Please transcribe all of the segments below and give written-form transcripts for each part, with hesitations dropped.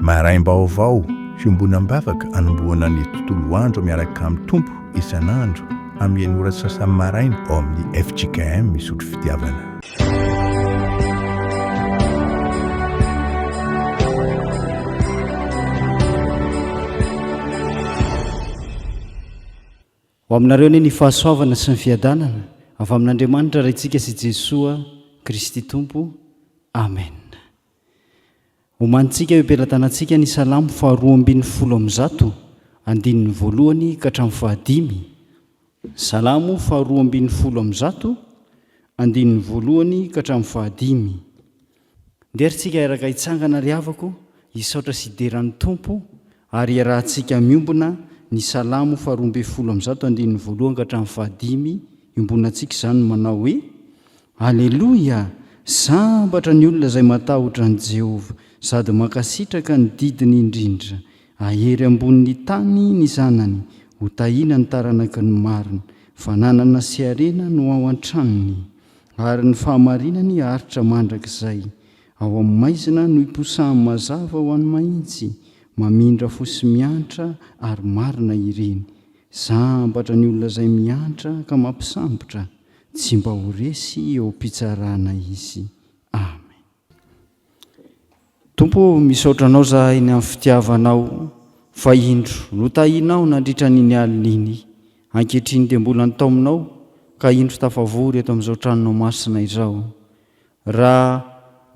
Maraim-baovao, fiombonam-bavaka anombohana ny tontolo andro miaraka amin'ny Tompo isan'andro amin'ny enina ora sy sasany maraina ao amin'ny fjkm Isotry Fitiavana. Ho aminareo anie ny fahasoavana sy ny fiadanana avy amin'Andriamanitra Raintsika sy Jesoa Kristy Tompo. Amen. Omanintsika eo am-pelatanantsika ny Salamo faha-112, andininy voalohany ka hatramin'ny fahadimy. Salamo faha-112, andininy voalohany ka hatramin'ny fahadimy. Ndeha ry tsika hiaraka hitsangana ry havako, hisaotra sy hidera ny Tompo, ary hiarahantsika miombona ny Salamo faha-112 andininy voalohany ka hatramin'ny fahadimy, iombonantsika izany manao hoe, Aleloia! Sambatra ny olona izay matahotra an'i Jehovah sady mankasitraka ny didiny indrindra. Hahery ambonin'ny tany ny zanany, hotahiana ny taranaky ny marina. Fananana sy harena no ao an-tranony, ary ny fahamarinany haharitra mandrakizay. Ao amin'ny maizina no iposahan'ny mazava ho an'ny mahitsy, mamindra fo sy miantra ary marina ireny. Sambatra ny olona izay miantra ka mampisambotra. Tsy mba ho resy eo am-pitsarana izy. Amen. Tompo ô, misaotra Anao zahay ny amin'ny fitiavanao, fa indro, notahianao nandritra an'iny alina iny. Ankehitriny dia mbola nitaominao, ka indro tafavory eto amin'izao tranonao masina izao. Raha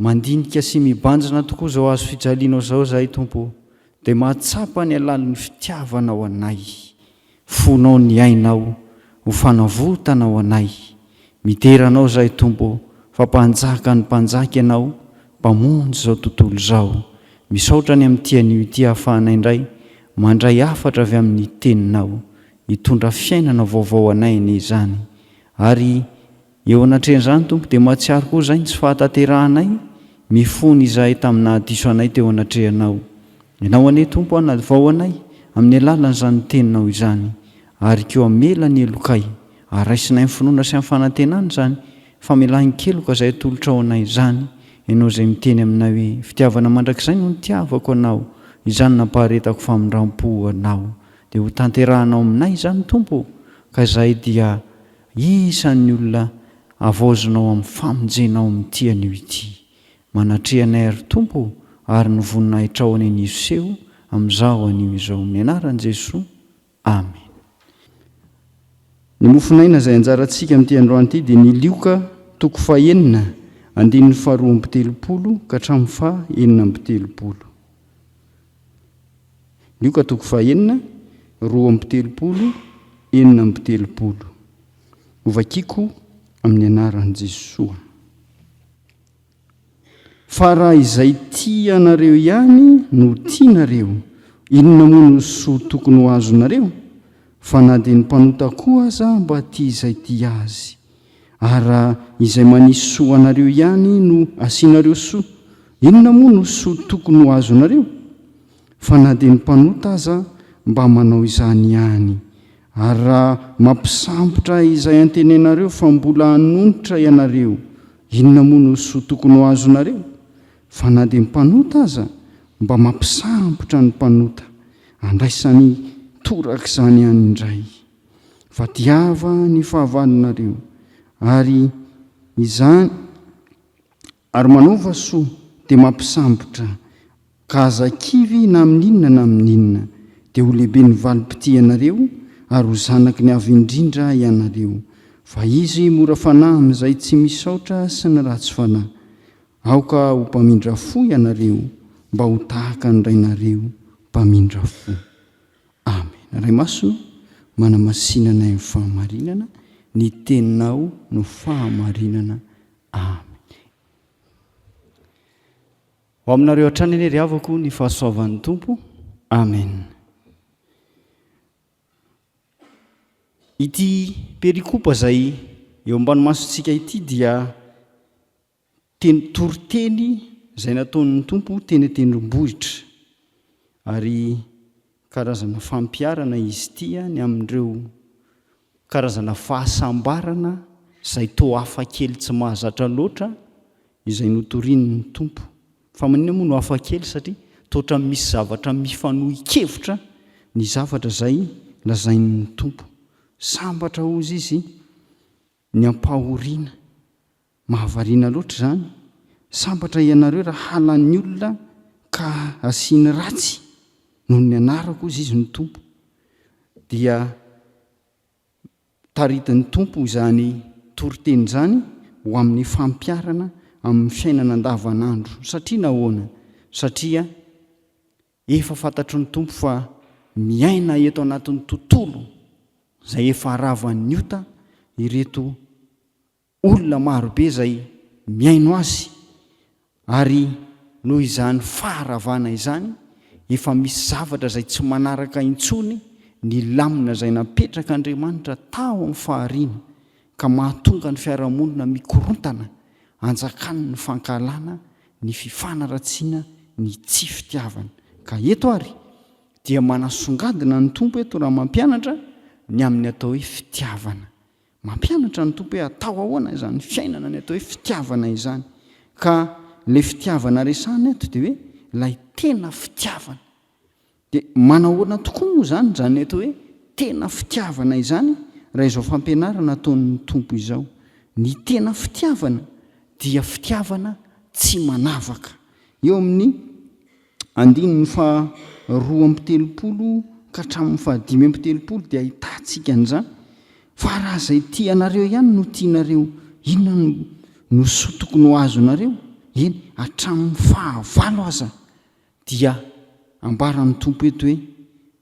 mandinika sy mibanjina tokoa izao hazo fijalianao izao izahay, Tompo ô, dia mahatsapa ny halalin'ny fitiavanao anay. Fonao ny ainao ho fanavotana ho anay. Midera Anao izahay Tompo ô, fa Mpanjakan'ny mpanjaka Ianao, Mpamonjy izao tontolo izao. Misaotra ny amin'ity anio ity ahafahanay indray mandray hafatra avy amin'ny Teninao. Hitondra fiainana vaovao anay anie izany. Ary Eo anatrehan'izany, Tompo, dia mahatsiaro koa izahay ny tsy fahatanterahanay, mifona izahay tamin'ny nahadiso anay teo anatrehanao. Ianao anie, Tompo, hanavao anay amin'ny alalan'izany Teninao izany, ary koa hamela ny helokay, ary raisinay amin'ny finoana sy amin'ny fanantenana izany famelan-keloka izay atolotrao anay izany, Ianao izay miteny aminay hoe, Fitiavana mandrakizay no nitiavako anao, izany nampaharetako famindram-po anao. Dia ho tanterahanao aminay izany, Tompo, ka izahay dia Isan'ny olona havaozinao amin'ny famonjenao amin'ity anio ity. Manatreha anay ry Tompo ô, ary ny voninahitrao anie ny hiseho amin'izaho anio izao. Amin'ny anaran'i Jesoa. Amena. Ny mofon'aina izay anjarantsika amin'ity androany ity dia ny Lioka toko fahenina andininy faharoa amby telopolo ka hatramin'ny faha 36. Lioka toko fahenina, 32, 36. Hovakiko amin'ny anaran'i Jesoa. Fa raha izay tia anareo ihany no tianareo, inona moa no soa tokony ho azonareo? Fa na dia ny mpanota koa aza mba tia izay tia azy. Ary raha izay manisy soa anareo ihany no asianareo soa, inona moa no soa tokony ho azonareo? Fa na dia ny mpanota aza mba manao izany ihany. Ary raha mampisambotra izay antenenareo fa mbola hanonitra ianareo, inona moa no soa tokony ho azonareo? Fa na dia ny mpanota aza mba mampisambotra ny mpanota, andraisany torak'izany ihany indray. Fa tiava ny fahavalonareo, ary izany, ary manaova soa dia mampisambotra, ka aza kivy na amin'inona na amin'inona, dia ho lehibe ny valim-pitia anareo, ary ho zanaky ny Avo Indrindra ianareo. Fa Izy mora fanahy amin'izay tsy misaotra sy ny ratsy fanahy. Aoka ho mpamindra fo ianareo, mba ho tahaka ny Rainareo mpamindra fo. Amena. Ray Masina o, manamasina anay amin'ny fahamarinana, ny Teninao no fahamarinana. Amena. Ho aminareo hatrany anie ry havako ny fahasoavan'ny Tompo. Amen. Ity perikopa izay eo ambany masontsika ity dia Teny toriteny izay nataon'ny Tompo teny an-tendrombohitra, ary karazana fampiharana izy ity ny amin'ireo karazana fahasambarana izay toa hafa kely tsy mahazatra loatra izay notorian'ny Tompo. Fa maninona moa no hafa kely? Satria. Toa ohatran'ny misy zavatra mifanohi-kevitra ny zavatra izay lazain'ny Tompo. Sambatra hozy izy ny ampahoriana. Mahavariana loatra izany. Sambatra ianareo raha halan'ny olona ka asiany ratsy noho ny anarako hozy izy ny Tompo. Dia Taritin'ny Tompo izany toriteny izany ho amin'ny fampiharana amin'ny fiainana andavanandro. Satria nahoana? Satria efa fantatry ny Tompo fa miaina eto anatin'ny tontolo izay efa ravan'ny ota ireto olona marobe izay mihaino azy ary noho izany faharavana izany efa misy zavatra izay tsy manaraka intsony ny lamina izay napetrak'Andriamanitra tao amin'ny fahariana ka mahatonga ny fiarahamonina mikorontana anjakan'ny fankahalana ny fifanaratsiana ny tsy fitiavana ka eto ary dia manasongadina ny Tompo eto raha mampianatra ny amin'ny atao hoe fitiavana Mampianatra ny Tompo hoe atao ahoana izany fiainana ny atao hoe fitiavana izany. Ka ilay fitiavana resahina eto dia hoe ilay tena fitiavana. Dia manahoana tokoa moa izany izany atao hoe tena fitiavana izany raha izao fampianarana ataon'ny Tompo izao. Ny tena fitiavana dia fitiavana tsy manavaka. Eo amin'ny Andininy faha 32 ka hatramin'ny faha 35 dia ahitantsika an'izany, Fa raha izay tia anareo ihany no tianareo, inona no soa tokony ho azonareo? Eny, hatramin'ny fahavalo aza dia ambaran'ny Tompo eto hoe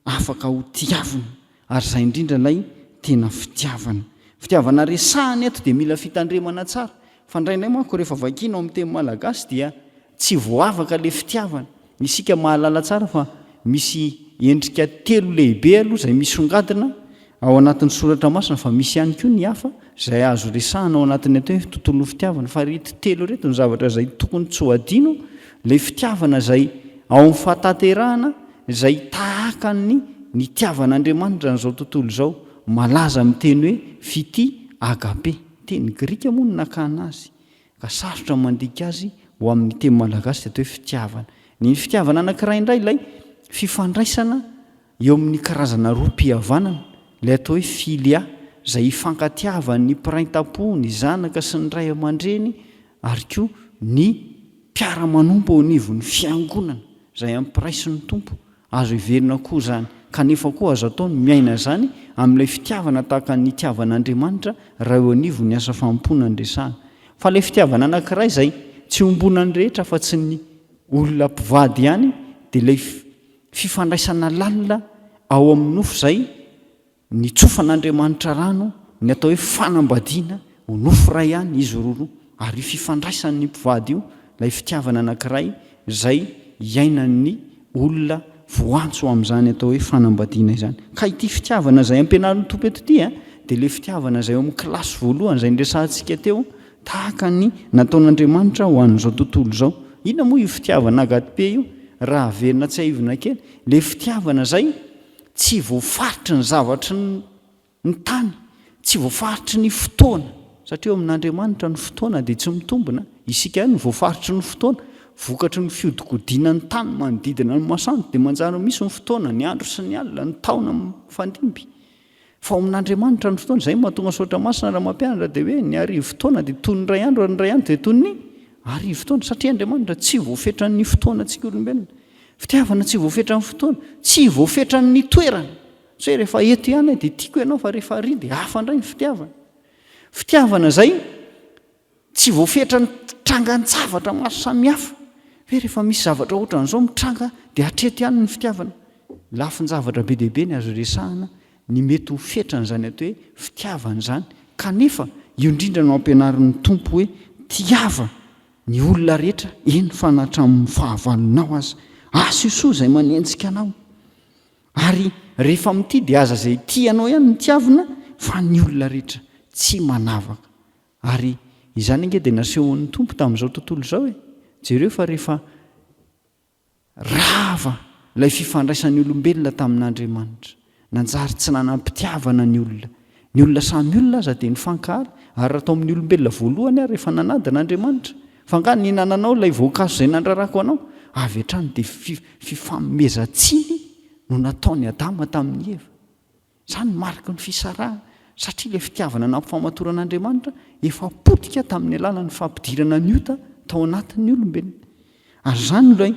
afaka ho tiavina, ary izay indrindra ilay tena fitiavana. Fitiavana resahana eto dia mila fitandremana tsara, fa indraindray manko rehefa vakiana ao amin'ny teny malagasy dia Tsy voavaka le fitiavana. Isika mahalala tsara fa misy endrika telo lehibe aloha izay misongadina ao anatin'ny soratra masina fa misy ihany koa ny hafa izay azo resahana ao anatin'ny atao hoe tontolon'ny fitiavana fa ireto telo ireto ny zavatra izay tokony tsy ho adino, ilay fitiavana izay ao amin'ny fahatanterahana izay tahaka ny nitiavan'Andriamanitra an'izao tontolo izao, malaza amin'ny teny hoe fitia agape, teny grika moa no nakana azy. Ka sarotra ny mandika azy ho amin'ny teny malagasy dia atao hoe fitiavana. Ny fitiavana anankiray indray ilay fifandraisana eo amin'ny karazana rohim-pihavanana, ilay atao hoe filia, izay ifankatiavan'ny mpiray tam-po, ny zanaka sy ny ray aman-dreny ary koa ny mpiara-manompo eo anivon'ny fiangonana izay ampiraisin'ny Tompo. Azo heverina koa izany, kanefa koa azo atao ny miaina izany amin'ilay fitiavana tahaka ny nitiavan'Andriamanitra raha eo anivon'ny asa fanompoana no resahana. Fa ilay fitiavana anankiray izay tsy iombonan'ny rehetra afa-tsy ny olona mpivady ihany dia ilay fifandraisana lalina ao amin'ny nofo izay Nitsofan'Andriamanitra rano ny atao hoe fanambadiana ho nofo iray ihany izy roroa, ary io fifandraisan'ny mpivady io ilay fitiavana anankiray izay iainan'ny olona voantso amin'izany atao hoe fanambadiana izany. Ka ity fitiavana izay ampianarin'ny Tompo eto ity dia ilay fitiavana izay ao amin'ny kilasy voalohany izay niresahantsika teo, tahaka ny nataon'Andriamanitra ho an'izao tontolo izao. Inona moa io fitiavana agape io? Raha averina tsiahivina kely, ilay fitiavana izay Tsy voafaritry ny zavatry ny tany, tsy voafaritry ny fotoana, satria eo amin'Andriamanitra ny fotoana dia tsy mitombina, isika ihany no voafaritry ny fotoana, vokatry ny fiodikodinan'ny tany manodidina ny masoandro dia manjary misy ny fotoana, ny andro sy ny alina, ny taona mifandimby. Fa ao amin'Andriamanitra ny fotoana, izay no mahatonga ny Soratra Masina raha mampianatra dia hoe ny arivotaona dia toy ny iray andro ary ny iray andro dia toy ny arivotaona, satria Andriamanitra tsy voafetran'ny fotoanantsika olombelona. Fitiavana tsy voafetran'ny fotoana, tsy voafetran'ny toerana. Tsy hoe rehefa eto ihany aho dia tiako ianao fa rehefa ary dia hafa indray ny fitiavana. Fitiavana izay tsy voafetran'ny trangan-javatra maro samihafa. Hoe rehefa misy zavatra ohatran'izao mitranga dia hatreto ihany ny fitiavana. Lafin-javatra be dia be ny azo resahana ny mety ho fetran'izany atao hoe fitiavana izany. Kanefa io indrindra no ampianarin'ny Tompo hoe tiava Ny olona rehetra, eny fa na hatramin'ny fahavalonao aza. Asio soa izay manenjika anao. Ary rehefa mitia dia aza izay tia anao ihany no tiavina fa ny olona rehetra, tsy manavaka. Ary izany ange dia nasehon'ny Tompo tamin'izao tontolo izao e! Jereo fa rehefa Rava ilay fifandraisan'ny olombelona tamin'Andriamanitra. Nanjary tsy nanam-pitiavana ny olona. Ny olona samy olona aza dia nifankahala, ary raha tao amin'ny olombelona voalohany ary efa nanadina Andriamanitra. Fa angaha nihinananao ilay voankazo izay nandrarako anao? Avy hatrany dia fifanomezan-tsiny no nataon'i Adama tamin'i Eva. Izany no mariky ny fisarahana, satria ilay fitiavana nampifamatoran'Andriamanitra efa potika tamin'ny alalan'ny fampidirana ny ota tao anatin'ny olombelona. Ary izany ilay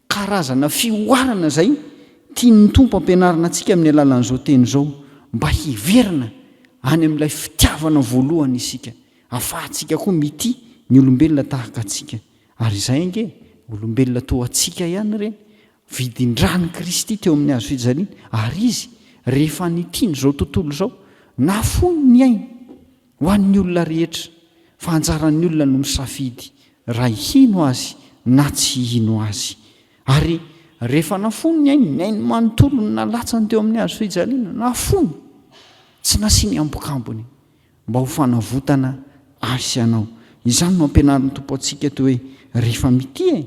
karazana fihoarana izay tian'ny Tompo ampianarina antsika amin'ny alalan'izao teny izao, mba hiverina any amin'ilay fitiavana voalohany isika, ahafahantsika koa mitia ny olombelona tahaka antsika. Ary izay ange, olombelona toa antsika ihany ireny, vidin-dran'i Kristy teo amin'ny hazo fijaliana, ary Izy, rehefa nitiany izao tontolo izao, nafoiny ny ainy ho an'ny olona rehetra, fa anjaran'ny olona no misafidy raha hino Azy na tsy hino Azy. Ary rehefa nafoiny ny ainy, ny ainy manontolo no nalatsany teo amin'ny hazo fijaliana, nafoiny, tsy nasiany ambokambony. Mba ho fanavotana ahy sy anao. Izany no ampianarin'ny Tompo antsika eto hoe rehefa mitia e,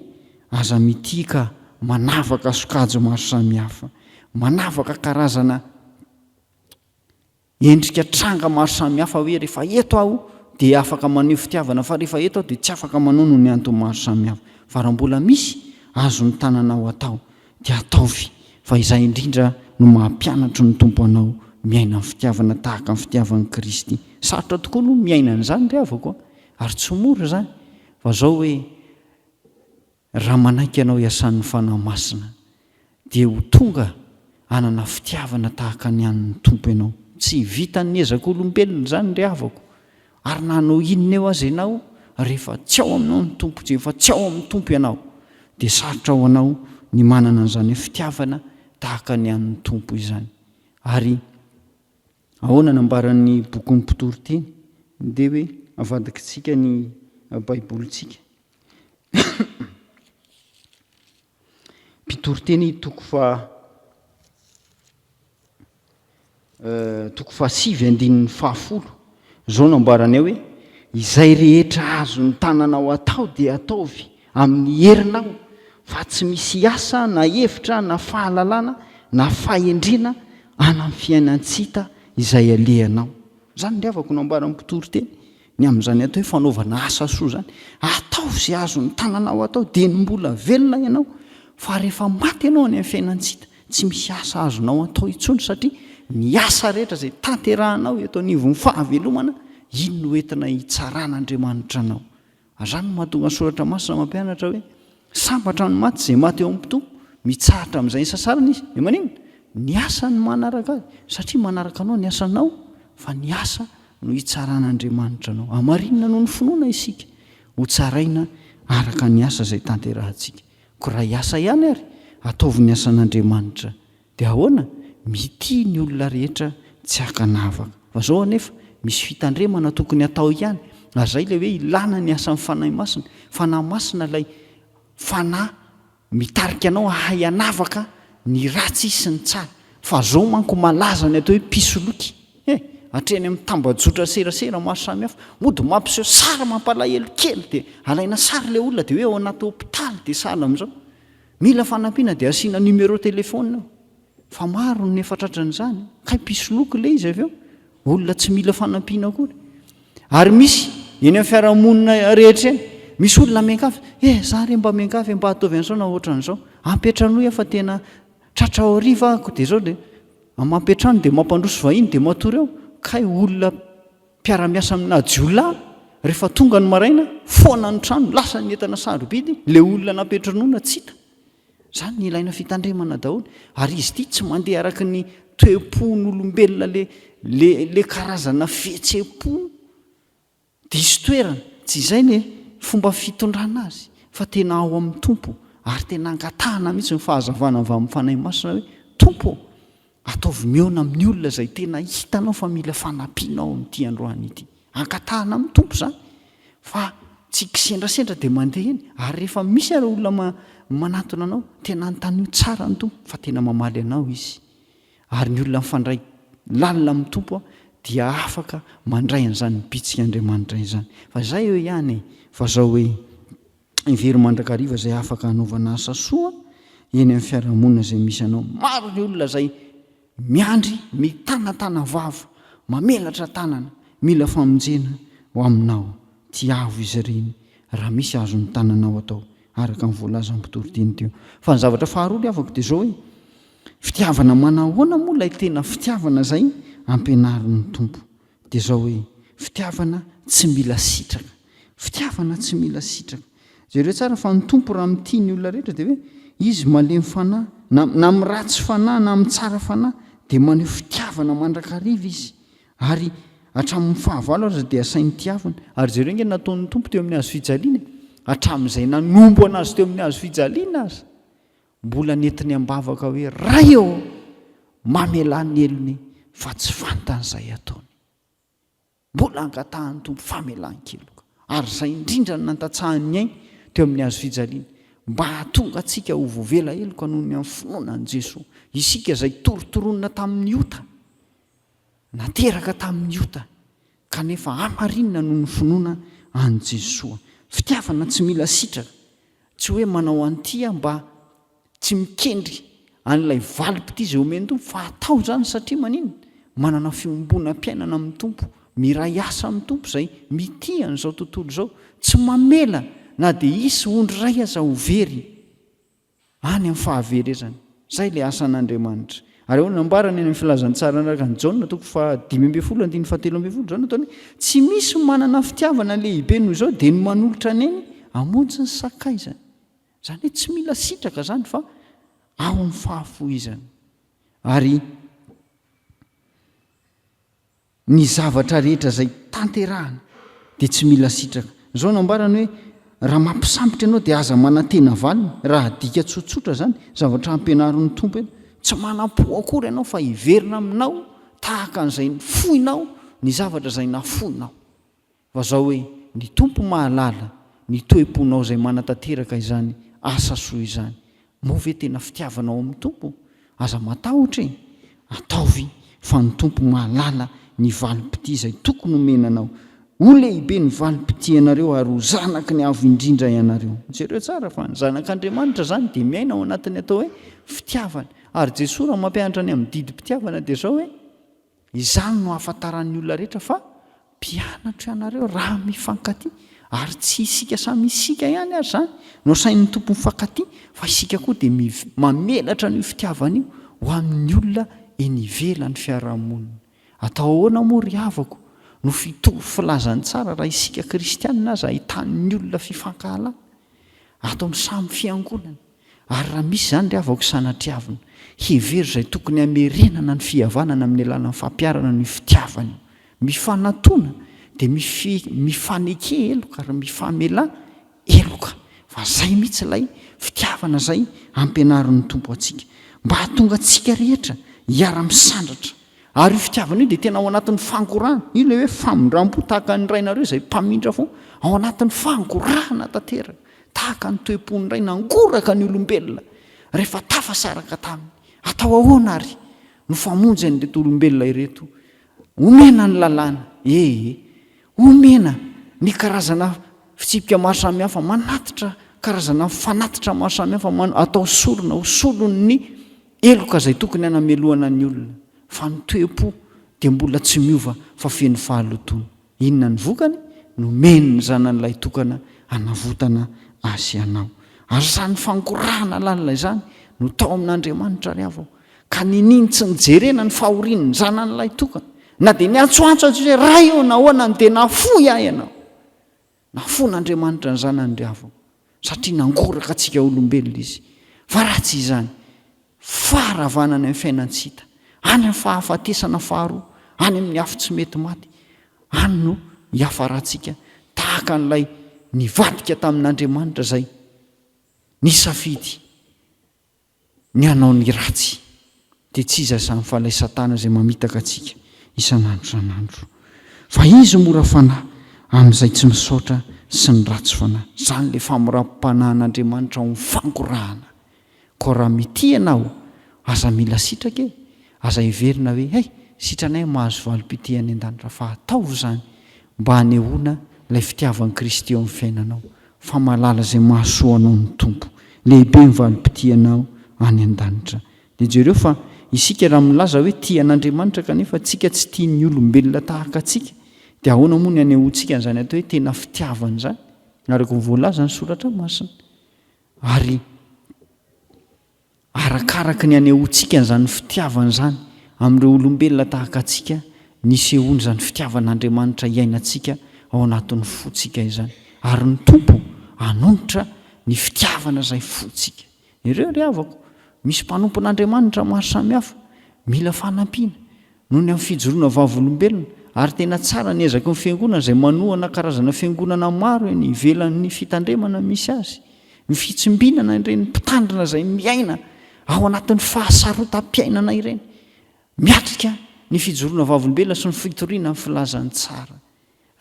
aza mitia ka manavaka sokajy maro samihafa, manavaka karazana endrika tranga maro samihafa hoe rehefa eto aho dia afaka maneho fitiavana fa rehefa eto aho dia tsy afaka manao noho ny antony maro samihafa. Fa raha mbola misy azon'ny tananao atao dia ataovy fa izay indrindra no maha mpianatry ny Tompo anao miaina ny fitiavana tahaka ny fitiavan'i Kristy. Sarotra tokoa aloha ny miaina an'izany ry havako a! Ary tsy mora izany fa zao hoe raha manaiky anao hiasan'ny Fanahy Masina dia ho tonga hanana fitiavana tahaka ny an'ny Tompo ianao. Tsy vitan'ny ezak'olombelona izany ry havako Ary na hanao inona eo aza ianao, rehefa tsy ao aminao ny Tompo, rehefa tsy ao amin'ny Tompo ianao, dia sarotra ho anao ny manana an'izany hoe fitiavana tahaka ny an'ny Tompo izany. Ary ahoana no ambaran'ny bokin'ny Mpitoriteny? Ndeha hoe avadikitsika ny Baibolintsika. Mpitoriteny toko faha toko fahasivy andininy fahafolo. Izao no ambarany ao hoe, Izay rehetra azon'ny tananao atao dia ataovy amin'ny herinao, fa tsy misy asa na hevitra na fahalalana na fahendrena any amin'ny fiainan-tsy hita izay alehanao. Izany ry havako no ambaran'ny mpitoriteny. Ny amin'izany atao hoe fanaovana asa soa izany, ataovy izay azon'ny tananao atao dieny mbola velona ianao, fa rehefa maty ianao any amin'ny fiainan-tsy hita, tsy misy asa azonao atao intsony satria ny asa rehetra izay tanterahanao eto anivon'ny fahavelomana, iny no entina hitsaran'Andriamanitra anao. Ary izany no mahatonga ny Soratra Masina mampianatra hoe, Sambatra ny maty izay maty eo amin'ny Tompo, mitsahatra amin'izay nisasarany izy. Dia maninona? Ny asa no manaraka azy, satria manaraka anao ny asanao, fa ny asa no hitsaran'Andriamanitra anao. Hamarinina noho ny finoana isika, hotsaraina araka ny asa izay tanterahantsika. Koa raha hiasa ihany ary, ataovy ny asan'Andriamanitra. Dia ahoana? Mitia ny olona rehetra tsy ankanavaka. Fa izao anefa, misy fitandremana tokony hatao ihany. Ary izay ilay hoe ilana ny asan'ny Fanahy Masina. Fanahy Masina ilay Fanahy mitarika anao hahay hanavaka ny ratsy sy ny tsara. Fa izao manko malaza ny atao hoe mpisoloky. He! Hatreny amin'ny tambajotra serasera maro samihafa. Mody mampiseho sary mampalahelo kely dia alaina sary ilay olona dia hoe ao anaty hopitaly dia sahala amin'izao. Mila fanampiana dia asiana numéro téléphone ao. Fa maro ny efa tratran'izany. Kay mpisoloky ilay izy avy eo. Olona tsy mila fanampiana akory. Ary misy eny amin'ny fiarahamonina rehetra eny, misy olona miangavy, eh za re mba miangavy mba ataovy an'izao na ohatran'izao. Ampiantranoy aho fa tena tratra ao hariva ahako dia izao dia mampiantrano dia mampandroso vahiny dia matory ao. Kay olona mpiara-miasa amina jiolahy, rehefa tonga ny maraina, foana ny trano, lasa ny entana sarobidy, ilay olona nampiantranoina tsy hita. Izany ny ilaina fitandremana daholo. Ary izy ity tsy mandeha araka ny toe-pon'olombelona le le le karazana fihetseham-po diso toerana. Tsy izay ny fomba fitondrana azy fa tena ao amin'ny Tompo ary tena angatahana mihitsy ny fahazavana avy amin'ny Fanahy Masina hoe Tompo ô, ataovy mihaona amin'ny olona izay tena hitanao fa mila fanampiana ao amin'ity androany ity. Angatahana amin'ny Tompo izany fa tsy kisendrasendra dia mandeha eny ary rehefa misy ary olona manatona anao tena anontanio tsara ny Tompo fa tena mamaly anao Izy. Ary ny olona mifandray lalina amin'ny Tompo dia afaka mandray an'izany bitsik'Andriamanitra izany. Fa izay eo ihany e, fa zao hoe hevero mandrakariva izay afaka hanaovana asa soa eny amin'ny fiarahamonina izay misy anao. Maro ny olona izay miandry, mitanatana vava, mamelatra tanana, mila famonjena ho aminao. Tiavo izy ireny raha misy azon'ny tananao atao. Araka ny voalazan'ny mpitoriteny teo. Fa ny zavatra faharoa ry havako dia izao hoe, fitiavana manahoana moa ilay tena fitiavana izay ampianarin'ny Tompo? Dia izao hoe, fitiavana tsy mila sitraka. Fitiavana tsy mila sitraka. Jereo tsara fa ny Tompo raha mitia ny olona rehetra dia hoe Izy malemy fanahy, na na amin'ny ratsy fanahy na amin'ny tsara fanahy dia maneho fitiavana mandrakariva Izy. Ary hatramin'ny fahavalo aza dia asainy tiavina. Ary jereo ange ny nataon'ny Tompo teo amin'ny hazo fijaliana e! Hatramin'izay nanomboana Azy teo amin'ny hazo fijaliana aza, mbola nentiny am-bavaka hoe, Ray ô, mamelà ny helony fa tsy fantany izay ataony. Mbola angatahan'ny Tompo famelan-keloka. Ary izay indrindra no nantatsahany ny ainy teo amin'ny hazo fijaliana, mba hahatonga antsika ho voavela heloka noho ny amin'ny finoana an'i Jesoa. Isika izay torotoronina tamin'ny ota, Nateraka tamin'ny ota, kanefa hamarinina noho ny finoana an'i Jesoa. Fitiavana tsy mila sitraka, tsy hoe manao an'ity aho mba tsy mikendry an'ilay valim-pitia izay omen'ny Tompo, fa atao izany satria maninona? Manana fiombonam-piainana amin'ny Tompo, miray asa amin'ny Tompo izay mitia an'izao tontolo izao, tsy mamela na dia hisy ondry iray aza ho very. Any amin'ny fahaverezana. Izay ilay asan'Andriamanitra. Ary ahoana no nambarany any amin'ny Filazantsara araka an'i Jaona toko faha-15 andininy faha-13, izao no ataony hoe, Tsy misy manana fitiavana lehibe noho izao dia ny manolotra ny ainy hamonjy ny sakaizany. Izany hoe tsy mila sitraka izany fa ao amin'ny fahafoizana. Ary Ny zavatra rehetra izay tanterahana dia tsy mila sitraka. Izao no ambarany hoe, Raha mampisambotra ianao dia aza manantena valiny. Raha adika tsotsotra izany, zavatra ampianarin'ny Tompo eto, tsy manam-po akory ianao fa hiverina aminao tahaka an'izay foinao ny zavatra izay nafoinao. Fa zao hoe, ny Tompo mahalala ny toe-ponao izay manatanteraka izany asa soa izany. Moa ve tena fitiavana ao amin'ny Tompo? Aza matahotra e! Ataovy fa ny Tompo mahalala ny valim-pitia izay tokony homena anao. Ho lehibe ny valim-pitianareo ary ho zanaky ny Avo Indrindra ianareo. Jereo tsara fa ny zanak'Andriamanitra izany dia miaina ao anatin'ny atao hoe fitiavana. Ary Jesoa raha mampianatra ny amin'ny didim-pitiavana dia izao hoe, Izany no ahafantaran'ny olona rehetra fa mpianatro ianareo raha mifankatia. Ary tsy isika samy isika ihany ary izany no asain'ny Tompo mifankatia fa isika koa dia mamelatra an'io fitiavana io ho amin'ny olona eny ivelan'ny fiarahamonina. Atao ahoana moa ry havako no fitory filazantsara raha isika kristianina aza ahitan'ny olona fifankahalana ato amin'ny samy fiangonana? Ary raha misy izany ry havako sanatriavina, hevero izay tokony hamerenana ny fihavanana amin'ny alalan'ny fampiharana an'io fitiavana io. Mifanatona dia mifaneke heloka ary mifamela heloka. Fa izay mihitsy ilay fitiavana izay ampianarin'ny Tompo antsika. Mba hahatonga antsika rehetra hiara-misandratra. Ary io fitiavana io dia tena ao anatin'ny fangorahana. Io ilay hoe famindram-po tahaka ny Rainareo izay mpamindra fo, ao anatin'ny fangorahana tanteraka. Tahaka ny toe-pon'ny ray nangoraka ny olombelona rehefa tafasaraka taminy. Atao ahoana àry no famonjy an'ireto olombelona ireto? Omena ny lalàna, ee, omena ny karazana fitsipika maro samihafa, manatitra karazana fanatitra maro samihafa, atao sorona ho solon'ny heloka izay tokony hanamelohana ny olona. Fa ny toe-po dia mbola tsy miova fa feno fahalotoana. Inona ny vokany? Nomeny ny Zanany Lahitokana hanavotana ahy sy anao. Ary izany fangorahana lalina izany no tao amin'Andriamanitra ry havao, ka niniany tsy nijerena ny fahorian'ny Zanany Lahitokana, na dia niantsoantso aza izy hoe, Ray ô, nahoana no dia nafoy ahy Ianao? Nafoin'Andriamanitra ny Zanany ry havao, satria nangoraka antsika olombelona Izy. Fa raha tsy izany, faharavana any amin'ny fiainan-tsy hita, any amin'ny fahafatesana faharoa, any amin'ny afo tsy mety maty, any no hiafarantsika, tahaka an'ilay nivadika tamin'Andriamanitra izay nisafidy ny hanao ny ratsy dia tsy iza izany fa ilay satana izay mamitaka antsika isan'andro isan'andro. Fa izy mora fanahy amin'izay tsy misaotra sy ny ratsy fanahy. Izany ilay famoram-panahin'Andriamanitra ao amin'ny fangorahana. Koa raha mitia ianao, aza mila sitraka e! Aza heverina hoe hay, sitranay mahazo valim-pitia any an-danitra fa ataovy izany mba hanehoana ilay fitiavan'i Kristy eo amin'ny fiainanao. Fa mahalala izay mahasoa anao ny Tompo. Lehibe ny valim-pitia anao any an-danitra. Dia jereo fa isika raha milaza hoe tia an'Andriamanitra kanefa tsika tsy tia ny olombelona tahaka antsika dia ahoana moa ny hanehoantsika an'izany atao hoe tena fitiavana izany araka ny voalazan'ny soratra masina. Ary arakaraka ny anehoantsika an'izany fitiavana izany amin'ireo olombelona tahaka antsika ny isehoan'izany fitiavan'Andriamanitra iainantsika ao anatin'ny fontsika izany. Ary ny Tompo hanonitra ny fitiavana izay fontsika. Ireo ry havako, misy mpanompon'Andriamanitra maro samihafa mila fanampiana noho ny amin'ny fijoroana vavolombelona, ary tena tsara ny ezaky ny fiangonana izay manohana karazana fiangonana maro eny ivelan'ny fitandremana misy azy, ny fitsimbinana ireny mpitandrina izay miaina ao anatin'ny fahasarotam-piainana ireny, miatrika ny fijoroana vavolombelona sy ny fitoriana ny filazantsara.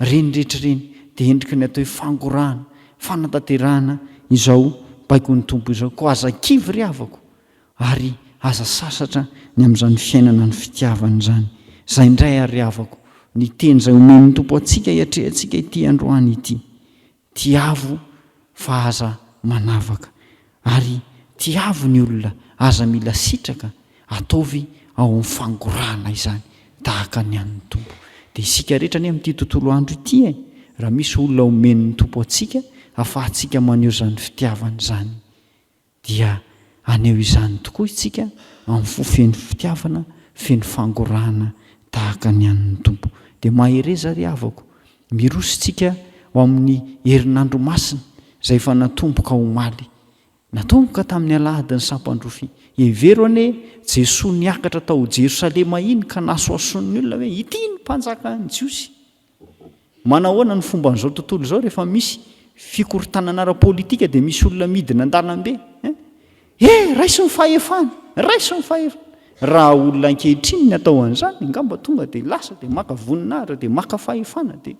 Ireny rehetra ireny dia endriky ny atao hoe fangorahana, fanatanterahana izao baikon'ny Tompo izao. Koa aza kivy ry havako, ary aza sasatra ny amin'izany fiainana ny fitiavana izany. Izay indray ary ry havako, ny teny izay omen'ny Tompo antsika hiatrehantsika ity androany ity. Tiavo fa aza manavaka. Ary tiavo ny olona, aza mila sitraka, ataovy ao amin'ny fangorahana izany, tahaka ny an'ny Tompo. Dia isika rehetra anie amin'ity tontolo andro ity e, raha misy olona omen'ny Tompo antsika, afahantsika maneho izany fitiavana izany. Dia haneho izany tokoa isika amin'ny fo feno fitiavana, feno fangorahana tahaka ny an'ny Tompo. Dia mahereza ry havako, miroso isika ho amin'ny herinandro masina izay efa natomboka omaly. Natomboka tamin'ny alahadin'ny sampandrofia. Hevero anie Jesoa niakatra tao Jerosalema iny ka nasoasoan'ny olona hoe ity ny mpanjakan'ny Jiosy. Manahoana ny fomban'izao tontolo izao rehefa misy fikorontanana ara-politika dia misy olona midina an-dalambe eh? Eh, raiso ny fahefana, raiso ny fahefana. Raha olona ankehitriny ny atao an'izany, angamba tonga dia lasa dia maka voninahitra dia maka fahefana dia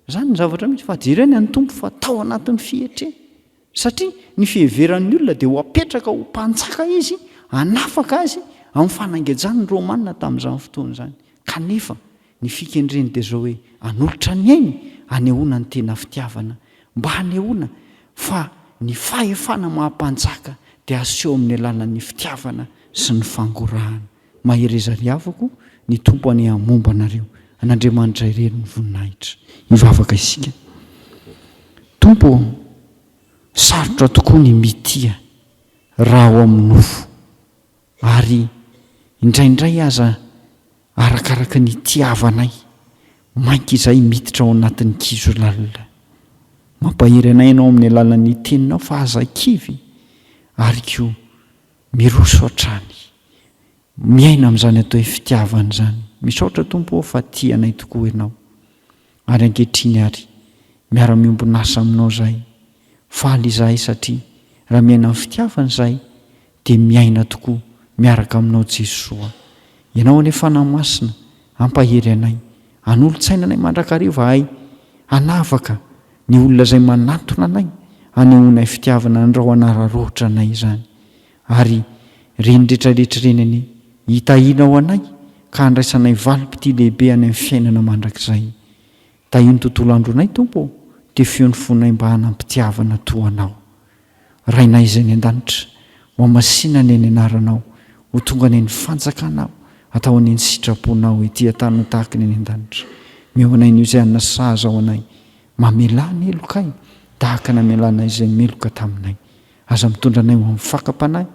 izany ny zavatra misy fa jereo ny an'ny Tompo fa tao anatin'ny fietrena. Satria ny fiheveran'ny olona dia ho apetraka ho mpanjaka izy hanafaka azy amin'ny fanangejan'ny Romana tamin'izany fotoana izany. Kanefa Ny fikendreny dia izao hoe hanolotra ny ainy hanehoana ny tena fitiavana, mba hanehoana fa ny fahefana maha mpanjaka dia aseho amin'ny alalan'ny fitiavana sy ny fangorahana. Mahereza ry havako, ny Tompo anie hamomba anareo. An'Andriamanitra irery ny voninahitra. Hivavaka isika. Tompo ô, sarotra tokoa ny mitia raha ao amin'ny nofo. Ary indraindray aza arakaraka ny itiavanay, mainka izahay miditra ao anatin'ny kizo lalina. Mampahery anay ianao amin'ny alalan'ny teninao fa aza kivy ary koa miroso hatrany. Miaina amin'izany atao hoe fitiavana izany. Misaotra Tompo ô fa tia anay tokoa ianao. Ary ankehitriny ary, miara-miombon'asa aminao izahay. Faly izahay satria raha miaina amin'ny fitiavana izahay dia miaina tokoa miaraka aminao Jesoa. Ianao anie Fanahy Masina hampahery anay, hanolo-tsaina anay mandrakariva ahay hanavaka ny olona izay manatona anay, hanehoanay fitiavana andrao hanararaotra anay izany. Ary ireny rehetrarehetra ireny anie hitahianao anay ka handraisanay valim-pitia lehibe any amin'ny fiainana mandrakizay. Tahio ny tontolo andronay Tompo ô, tefio ny fonay mba hanam-pitiavana toa Anao. Rainay izay any an-danitra, ho hamasina anie ny anaranao, ho tonga anie ny fanjakanao, atao anie ny sitraponao ety an-tany ho tahaka ny any an-danitra. Omeo anay anio izay hanina sahaza ho anay, mamelà ny helokay tahaka ny namelanay izay meloka taminay. Aza mitondra anay ho amin'ny fakam-panahy,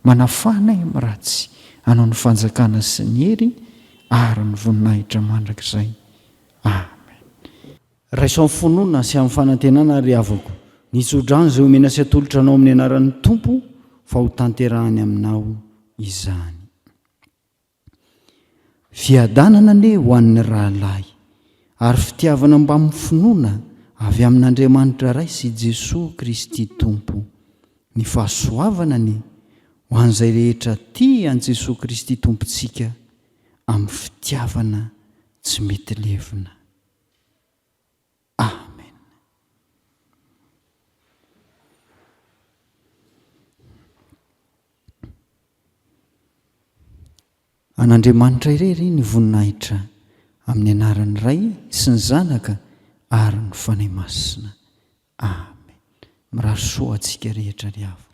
manafaha anay amin'ny ratsy, anao ny fanjakana sy ny hery ary ny voninahitra mandrakizay. Amen. Raiso amin'ny finoana sy amin'ny fanantenana ry havako ny tsodrano izay omena sy atolotra anao amin'ny anaran'ny Tompo fa ho tanterahany aminao izany. Fiadanana anie ho an'ny rahalahy ary fitiavana mbamin'ny finoana avy amin'Andriamanitra Ray sy Jesoa Kristy Tompo. Ny fahasoavana anie ho an'izay rehetra tia an'i Jesoa Kristy Tompontsika amin'ny fitiavana tsy mety levona. Amen. An'Andriamanitra irery ny voninahitra amin'ny anaran'ny Ray sy ny Zanaka ary ny Fanahy Masina. Amen. Mirary soa antsika rehetra ry havako.